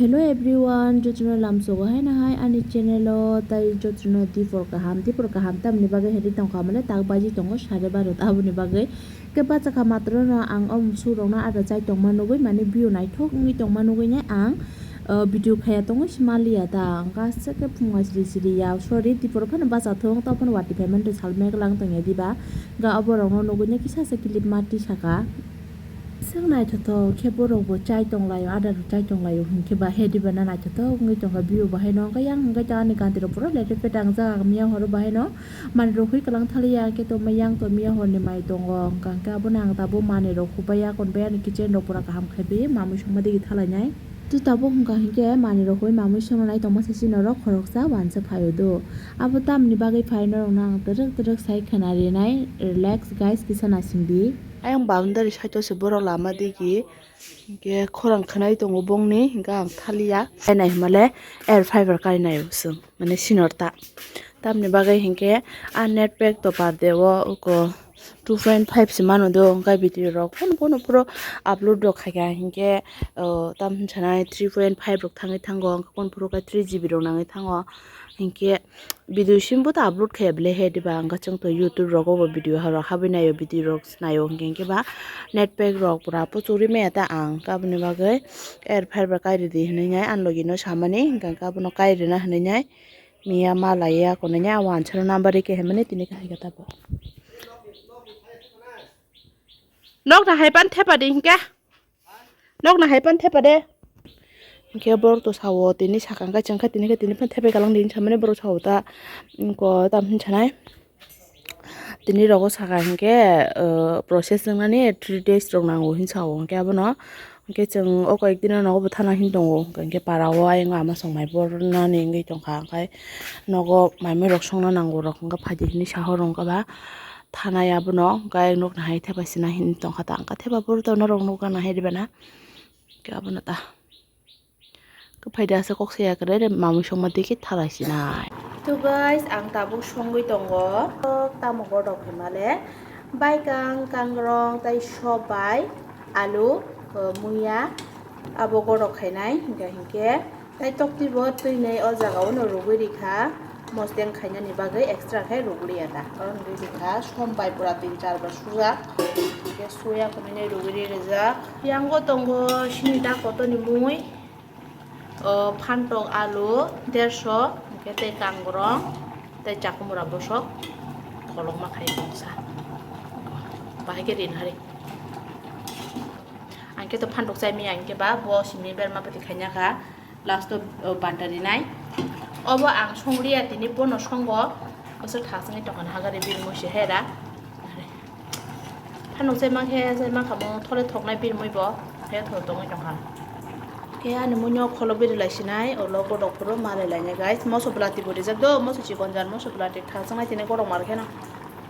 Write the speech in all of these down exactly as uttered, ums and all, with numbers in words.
Hello everyone, jotono lamsogo hai na hai ani channel o, tai jotono dipor kaham, dipor kaham tamni bagwi hedi tongkha mane tak baji tongo sare baro ta, aboni bagwi ke bachakha matro no ang o musuk rok no ada chai tongma nugwi mane view naithok wngwi tongma nugwi ne ang, uh, video khaya tongo si maliya ta, ang kaisa khe phunga siri siri ya, sorry, dipor phano bacha thung, tei phano wati phaimani salmani gwlang tongya diba, ga oborok no nugwi ne kisa se clip mati saka. Swk naithothok khe borok bo chai tonglaio, adar bo chai tonglaio hinkhe ba he diba na naithothok wngwi tongkha view bo haino, hwnkhe yang hwnkhe ta ani kanti rok pura lete pete ang jak miya horo bo haino manwi rok hui kwlang thaliya, hwnkhe to yang to miya horni mai tongo, hwnkha hwnkhe abono ang tabuk manwi rok hubaiya, konbaiya ani kitchen rok pura kaham khaiwi mamwi songma digi thalainai. To tabuk hwnkha hwnkhe manwi rok hui mamwi songnai tongma se chini norok khoroksa wansa phaio do, abo tamni bagwi phai norokno ang twrwk twrwk sai khwna rinai, relax guys, kisa naisingdi. Ayang boundary side o se borok lama digi, hinkhe khorang khwnai tongo bongni, hinkhe ang thaliya. Kainai hwnmale air fiber kainai o chwng, mane sinorta. Tamni bagwi hinkhe a net pack to par de o, oko two point five se mano do, hinkhe video rok phano phano puro upload rok khaikha, hinkhe, o, tam hinsanai three point five rok thangwi thango, hinkhe phano phano khe three G B rok nangwi thango, hinkhe video simbo ta upload khaiya bele he diba, ang khe chwng to YouTube rogo bo video ha rok habwi naio, video rok naio, hinkhe hinkhe ba net pack rok pura puchugui maya ta ang, aboni bagwi air fiber kai ridi hinwi nai ani logi no samani, hinkhe abono kai rina hinwi nai miya ma laiya konwi nai, a wansa no number ri khe hinmani tini kahai khe tabo. Nok na hai pan thepa di hinkhe. Nok na hai pan thepa de. Hinkhe borok to sao tini sakang khe chwngkha tini khe tini phan thepai kalang di hinwi samani borok sao ta. Ko tam hinwi sanai. Tini rogo saka hinkhe, uh, process wngnani three days rok nango hinwi sao hinkhe abono. Hinkhe chwng o koi ek dino nogo bo thana hin tongo. Hinkhe para o ayang ama song mai bornani wngwi tongkha. Hinkhe nogo mai mui rok songna nango rok hinkhe phaidi hinwi sahoro hinkhe ba. Thanai abono, hwnkhe nokni hai thepai sina hin tongkha ta, hwnkhe thepa boro to norok nukha na hai ribana, hwnkhe abono ta. Hwnkhe phaidi asa kok saya kwrwi mamwi songma digi thalai sinai. To guys, ang tabuk songwi tongo, tamo godok hwnmale, baikang, kangrong, tei sobai, alu, muya, abo godok khainai, hwnkhe hinkhe. Tei tokti bo twi nai o jaga o no rugwi rikha, mosdeng khainani bagwi extra khe rugwi ya ta. Oro rugwi rikha, som bai pura tin char bar sujak, hwnkhe suya kwrwini rugwi rijak. Yang o tongo sini da koto ni mui, o phantok alu derso, hwnkhe tei kangrong, tei chakumra bosok, kolokma khai tongsa. Bahai khe rin hari. Ang khe to phantok chai maya, ang khe ba bo simi berma pati khaina kha. Last o, o, banta rinai. Obo ang songriya tini bono songo. Bwswk thak songwi tongkha na hagari birmoi se hera. Phanok chai mankhe, chai mankha mo thole thoknai birmoi bo. He thok tongwi tongkha. Khe ani muino kholo biri lai sinai, ulo godok phuru malai lainai guys. Moso bwlati bo rijak do, moso chikon jan, moso bwlati thak sangnai tini godok mar kheno.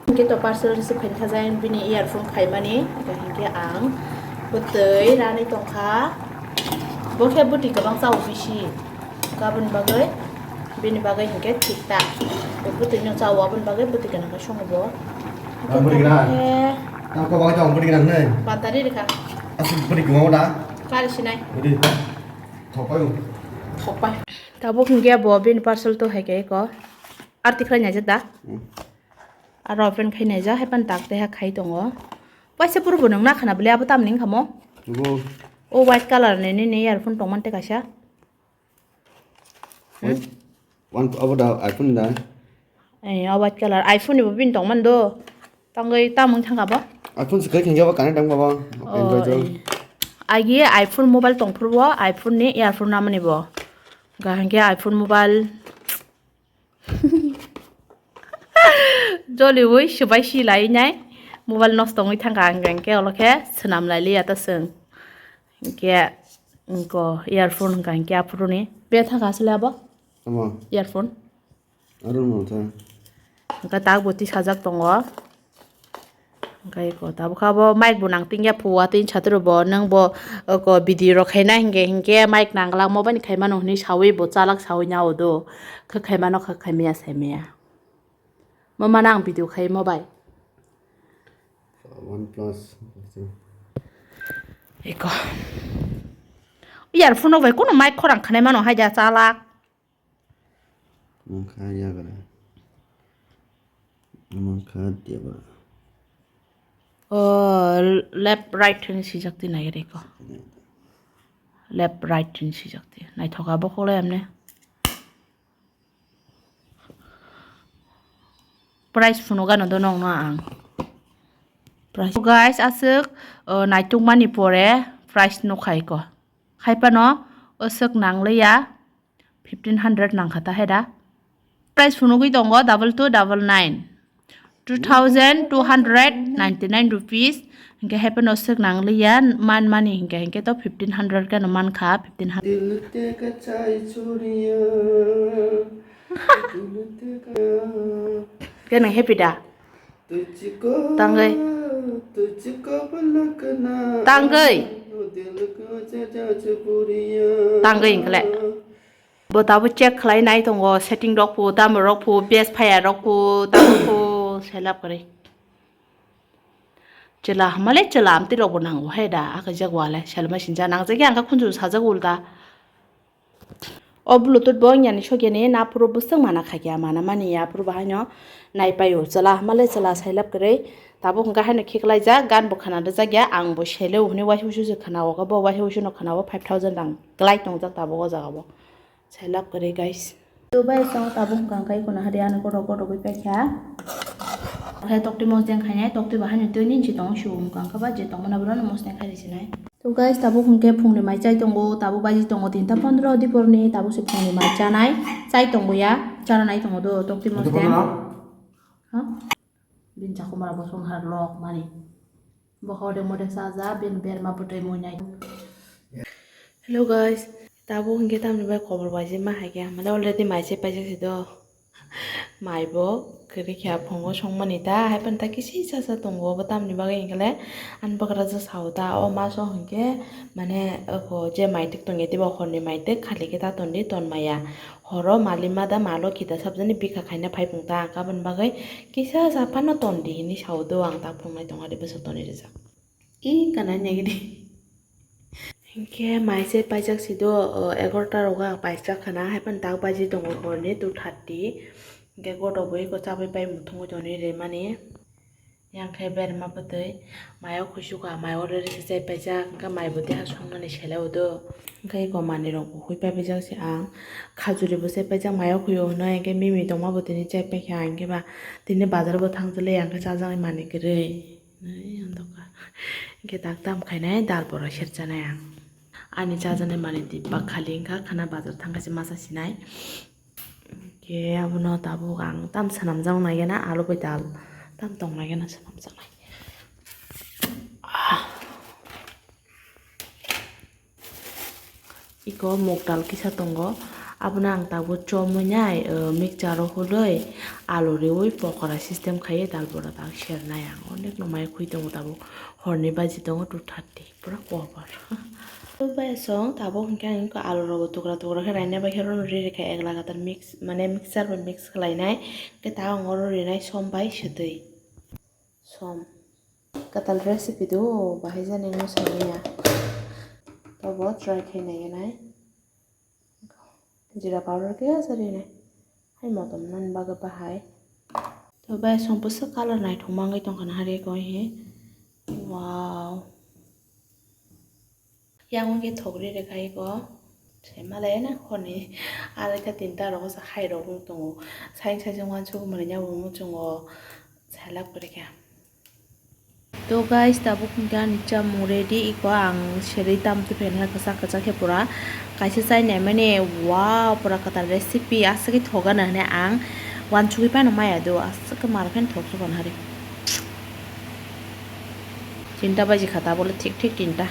Hingke to parcel receive khaini thajai bini earphone khaimani, hingke ang bwtwi ranwi tongkha. Bo khe bwtwi kwbang chao bisi, aboni bagwi, bini bagwi hingke thik ta. Bo bwtwi no chao, aboni bagwi bwtwi gwnang khe songo bo. Ang bwtwi gwnang. Ang kok bagwi chao bwtwi gwnang hinwi. Batari rikha. Aswk bwtwi kwmao da? Kari sinai. Bwtwi. Thokpai o. Thokpai. Tabuk hingke bo bini parcel to hai khe eko. Arti khlai naijak da? Hmm. Aro open khai naijak, hai phano tak tei ha khai tongo. Waisa puro bo nwng na khana bwle abo tamni wngkha mo? Bo. O white colour ni nini earphone tongmani tei kaisa. Hmm? One, abo da iPhone da? Eh, o white colour. iPhone ni bo bini tongmani do. Tangwi tamo wng thangkha bo? iPhone se khai khengya bo connect wngkha bo. Oh, Android o. Eh. Agi iPhone mobile tongphuru bo, iPhone ni earphone namani bo. Ga hingke iPhone mobile. Joliui swbai si lai nai, mobile nosto wngwi thangkha, hingkha hingke olo khe swnam lai liya ta chwng. Hingke wngko earphone hingkha hingke aphuru ni. Be thangkha aswle abo? Tamo? Earphone. Aro no tha. Hingkha tak bo tisajak tongo. Hingkhe eko tabukha bo mic bo nang tingya phuwa tini satro bo nwng bo eko video rok khaina hingkhe hingkhe mic nang glak mo bani khaimano hinwi sawi bo chalak sawi nya odo khe khaimano khe khaimaya saimaya mo mano ang video khai mo bai. OnePlus. Eko. Earphone rok bai kunu mic khorang khanai mano hai da chalak. Mangkha yagra. Mangkha deba. O left right hin sijak ti nai reko. Left right hin sijak ti. Naithoka bokhok le amne. Price phunukgano do nongno ang. Price. Guys, aswk, uh, naitukmani pore price nukha iko. Haiphano aswk nangliya, fifteen hundred nangkha ta heda. Price phunugwi tongo double two double nine. Two thousand two hundred ninety nine rupees. Hinkhe hapheno swk nangliya man mani hinkhe, hinkhe to fifteen hundred khe no mankha, fifteen hundred. दिल ते कचाई चूड़ियां, दिल ते का Khe nang happy da? तुझको, Tangwi. तुझको पलक ना Tangwi. वो दिल को जजा चुपुरिया। Tangwi hinkhle. Bo tabuk check khlai nai tongo, setting rok phu, tamo rok phu, best fire rok phu, tamo phu, selap kwrwi. Chwla hamale chwla amtwi rok bo nango hai da, akhe jak wale selma sinja nangjak ya, angkha khunju sajak ulta. O bluetooth bo wngya ni sokya ni, na phuru bwswk mana khakya, mana mani ya, phuru bo haino nai paio, chwla hamale chwla selap kwrwi. Tabuk hwnkha haino khiklaijak, gan bo khna rwjak ya, ang bo sele o hwnwi waisa wuisu se khna o, bo waisa wuisu no khna o, five thousand rang kwlai tongjak tabuk o jaga o. Selap kwrwi guys. To bai song tabuk hwnkha hwnkhe iko nahari ano kotor kotor bai paikha. Khe tokti mosdeng khainai, tokti bahai no twi ni si tongo, si hwnkha hwnkhe ba je tongmani abono mosdeng khai rwsinai. To guys, tabuk hwnkhe phungni mai chai tongo, tabuk baji tongo tinta pondro diporni, tabuk se phungni mai chanai, chai tongo ya, chana nai tongo do tokti mosdeng. Ha? Bini chakhumara bo song har lok mani. Bo hode mode saja, bini berma bwtwi muinai. Hello guys, tabuk hwnkhe tamni bai khobor bai je ma hai khe, mane already mai se paijak si do. Mai bo kwrwi khe phungo songmani ta, hai phano ta kisi cha cha tongo, bo tamni bagwi hinkhe le ani bwkrajwk sao ta, o maso hinkhe mane oko je maitwk tongya tei bo horni maitwk khali khe ta tondi tonmaya. Horo mali mada malo khita sabjani bikha khaina phai phung ta, ang kaboni bagwi kisa sa phano ton di hinwi sao do, ang ta phungnai tongo ri bwswk tonwi rijak. I kanai nai gidi. Hinkhe mai se paijak si do, o, egarota rogo ang paijak khana, hai phano tak baji tongo horni two thirty. Hinkhe goto bui ko chabai pai muthungwi tonwi rimani. Yang khe berma bwtwi mayo khuisukha, mayo rere se chai paijak, hwnkhe mai bo deha songnani selai o do. Hwnkhe eko manwi rok bo hui pai paijak se ang, khajuri bo chai paijak mayo khuio hwnwi, hwnkhe mimi tongma bo tini chai paikha, hwnkhe ba tini bazar bo thang chwlwi ang khe chajaknai manwi kwrwi. Hwnkhe tak tam khainai dal bora serchanai ang. Ani chajaknai manwi di bak khali wngkha, khana bazar thangkhe se masa sinai. Khe abono tabuk ang tam swnamjak nai gana, alu bai dal tam tong nai gana swnamjak nai. Ah. Iko muk dal kisa tongo, abono ang tabuk chomwi nai, eh, mixture o hulwi alu riwi pokora system khaiwi dal bora dal sernai ang. Onek no mai khwi tongo tabuk, horni baji tongo two thirty. Pura kobar. Bai song tabuk hwnkhe ang iko alu rok bo tukra tukra khe raina bai khe rono ri rikha, ek lagatar mix, mane mixture bai mix khlainai. Hwnkhe ta ang oro rinai som bai swtwi. Som. Kwtal recipe do bahai jani wng sangya. Tobo try khai nai nai. Jira powder khe asa rinai. Hai motom nani bagwi bahai. To bai song bwswk colour naithok mangwi tongkha na hari koi he. Wow. Yang wngkhe thok ri rikha iko. Se malai na horni araita tinta rogo se hai rok wng tongo. Saing saijak uansuk mani nya bo muchungo. Salak rikha. To guys, tabuk hwnkhe ani chamung ready, iko ang serwi tam twi phaikha kwchak kwchak khe pura kaisa chai naimani, wow, pura kwtal recipe aswk khe thok gana hwnwi ang uansugwi phano maya do, aswk khe mar phano thok sukha nahari. Tinta baji kha tabuk le thik thik tinta.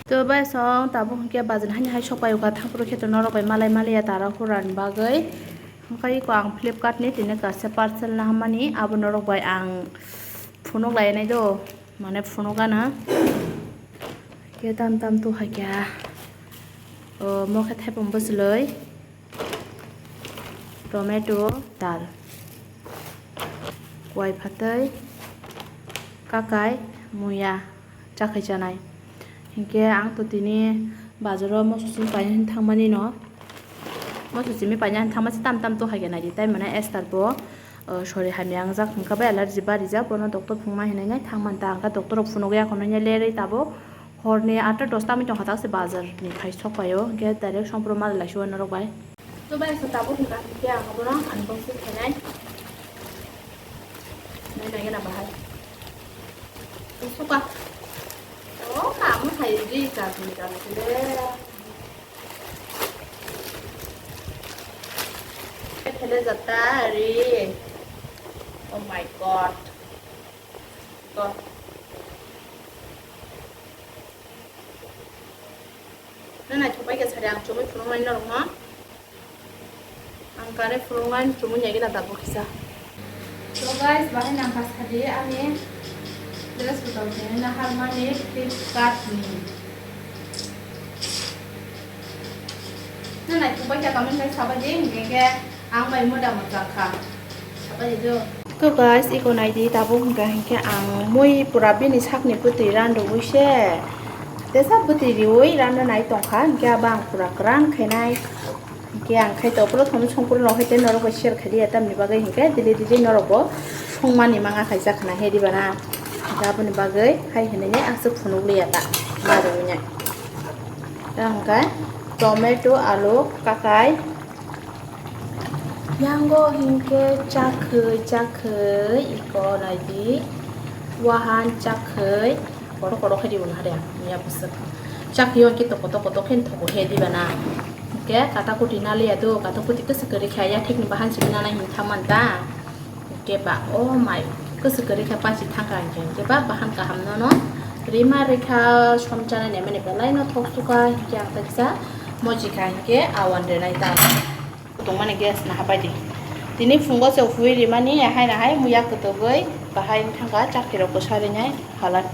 To bai song tabuk hwnkhe bazar hani hai sok pai o kha, thangphuru khe to norok bai malai maliya tara hurani bagwi. Hwnkhe iko ang Flipkart ni tini kaisa parcel naharmani, abo norok bai ang phunuk lai nai do, mane phunuk gana. Khe tam tam tu hai kha, o, mo khe thaipung bwchwlwi, tomato, dal, kuai phatwi, kakai, muya, chakhai chanai. Hinkhe ang to tini Bazaro moso simi paina hin thangmani no. Moso simi paina hin thangma se tam tam to hai khe nai di. Tai mane Esther bo, uh, sori hamya wngjak hwnkha bai allergy barijak, bono doctor phungma hinwi nai thangmani ta hwnkha doctor rok phunugwi akhonwi nai lerwi tabuk horni atta dos ta mui tongkha tak se bazar ni khai sok paio hwnkhe direct sompro mal lai suwa norok bai. To bai se tabuk hwnkha hwnkhe ang bono unboxing khainai. Nai nai gana bahai. Suka. Oh, kamu hai di ka di ka le. Kele jata ri. Oh my God. God. Na naithok bai khe sari ang chumui phunuknai norokno. Ang kare phunuknai chumui nai gina tabuk kisa. So guys, bahai nangkha sadi ani dress bwtang tini naharmani Flipkart ni. Na naithok bai khe comment khai sabai di, hingkhe ang bai moda mwchang kha. Sabai di do. To guys, iko nai di, tabuk hingkha hingkhe ang mui pura bini sakni bwtwi ran rwui se. Tesa bwtwi riui ranna nai tongkha, hingkhe abo ang pura kwran khainai. Hingkhe ang khai to prothom songkru no hai tei norok bai share khai liya, tamni bagwi hingkhe dili dili norok bo songmani manga khai jakna he diba na. Hingkhe aboni bagwi hai hinwi ang se phunuk liya ta, ma rwui nai. Tei hingkhe tomato, alu, kakai, yango hingkhe chakhwi, chakhwi, iko naidi, wahan chakhwi, kotor kotor khe dibo naharya, miya bwswk. Chakhwi hingkhe toko toko toko khe thogo he diba na. Hingkhe kata kuti naliya do, kata kuti kwswk kwrwi khe ya thikni bahan simi nanai hini thaman ta. Hingkhe ba, oh my, kwswk kwrwi khe pachi thangkha hingkhe, hingkhe ba bahan kaham nono rima rikha, som chanani mani belai no thok sukha, hingkhe ang taksa mochikha hingkhe awan renai ta. Tongmani gas na hapai di. Tini phungo se hwi rimani, hai na hai muya kwtwgwi bahai thangkha, chakti rok kwsa rinai halai.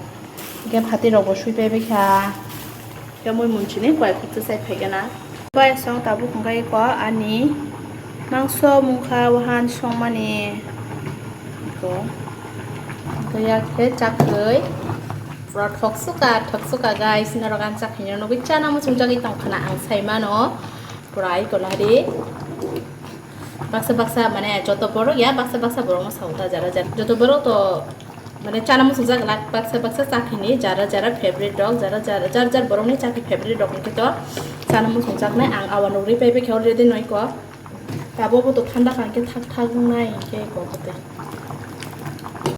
Hingkhe phatwi rok bo swi pai bai kha. Hingkhe mui munsini koi khukchwsai phai gana. Bai song tabuk hingkhe ko ani mangso mungkha wahan songmani. Ko. Hingkhe ya khe chakhwi. Pura thok suka, thok suka guys. Norok ang chakhwi no nugwi chana muchung jagwi tongkhana ang sai mano. Pura ai kolari. Baksa baksa mane joto borok ya, baksa baksa borok no sao ta jara jara. Joto borok to mane chana muchung jak lak baksa baksa chakhini jara jara favorite rok, jara jara jar jar borok ni chakhi favorite rok hingkhe to chana muchung jaknai ang awa nugri pai pai khe already noi ko. Tabo bo to thanda kha hingkhe thak thak wngnai hingkhe ko kote.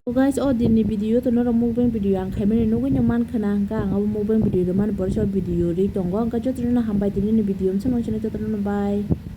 So guys, o dinni video to norok mukbang video ang khaimani nugwi no mankha na hingkha ang abo mukbang video rwmani borok video ri tongo hingkha jotono hambai dinini video msano jotono bye.